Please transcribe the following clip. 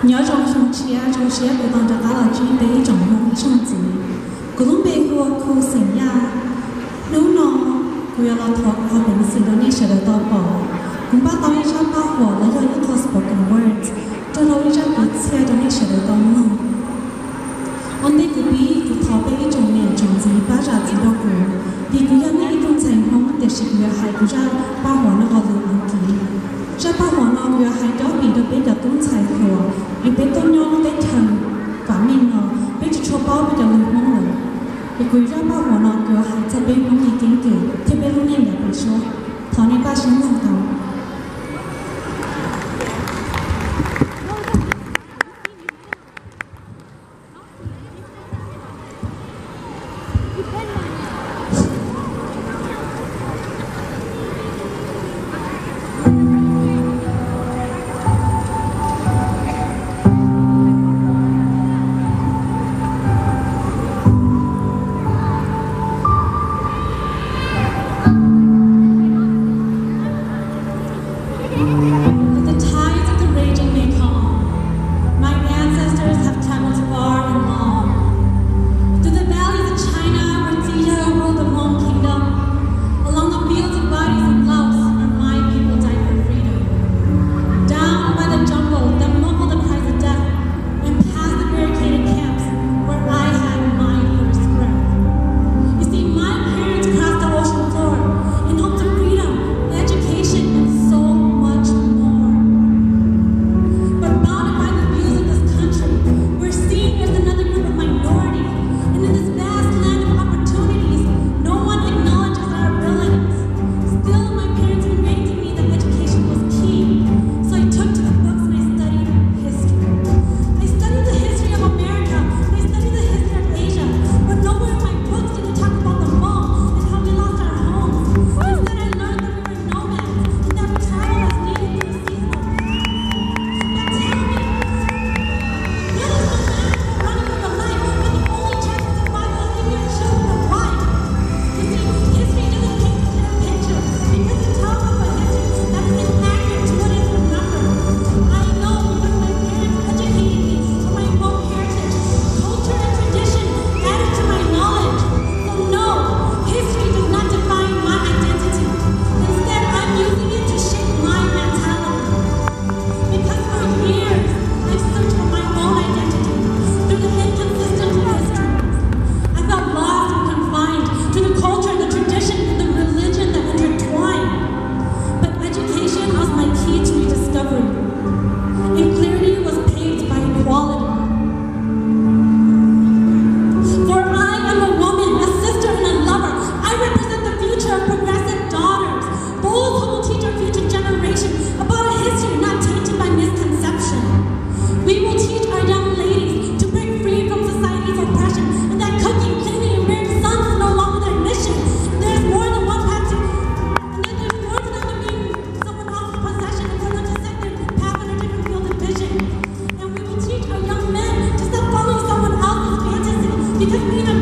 Nyob zoo xyoo tshiab, zoo siab kuv tau rov qab los ntsib peb ib tsoom Hmoob ib zaug ntxiv. Kuv lub npe hu ua Khu Xeem Yaj. Hnub no kuv yuav los thov qhov peev xwm rau nej sawv daws tau pom. Kuv npaj tau ib zaj paj huam los yog ib qho spoken words, rau rau ib zaj kwv txhiaj rau nej sawv daws tau mloog. Ua ntej kuv pib, kuv thov peb ib tsoom niam tsoom txiv pab zam txim rau kuv, vim kuv yog nej ib tug ntxhais Hmoob tiam sis kuv yuav hais kuv zaj paj huam no hauv lus Askiv. Zaj paj huam no kuv yuav hais coj pim rau peb cov tub ntxhais hluas, vim peb tuaj nyob lub teb chaws vam meej no, peb tsis tshua paub peb cov lus Hmoob lawm. Es kuv zaj paj huam no kuv yuav hais txog peb Hmoob li keeb kwm thiab peb lub neej yav pem suab. Thov nej pab sib mloog tau. But the tides of the raging Mekong, my ancestors have traveled far and long. Through the valleys of China, where Ziya ruled the Hmong kingdom, along the fields of Badis and Laos, where my people died for freedom. Down by the jungle that muffled the cries of death, and past the barricaded camps where I had my first breath. You see, my parents crossed the ocean floor in hopes of freedom, education, and so much more. But bounded by the views of this country, we're seen as another group of minorities, and in this vast land of opportunities, no one acknowledges our abilities. Still, my parents ingrained in me that education was key, so I took to the books and I studied history. I studied the history of America, and I studied the history of Asia, but nowhere in my books did they talk about the Hmong and how we lost our homes. Instead, I learned that we were nomads and that we traveled as needed through the seasonal patterns. Now tell me, what is the matter with running for your life when the only chance of survival is giving your children a wife? You see, history doesn't paint a clear picture because it tells us a history that is inaccurate to what is remembered. I know because my parents educated me on my Hmong heritage, culture, and tradition added to my knowledge. So no, history does not define my identity. Instead, I'm using it to shape my mentality. Because for years, I searched for my own identity through the inconsistency of history. I felt lost and confined to the culture, the tradition, and the religion that intertwine. But education was my key to rediscovery, and clarity was paved by equality. For I am a woman, a sister, and a lover. I represent the future of progressive daughters, those who will teach our future generation about a history not tainted by misconception. We will teach our young ladies to break free from society's oppression, and that cooking, cleaning, and rearing sons is no longer their mission. There's more than one path to, and that there's more to them than being someone else's possession if we're not to set their path on a different field of vision. And we will teach our young men to stop following someone else's fantasy, because being a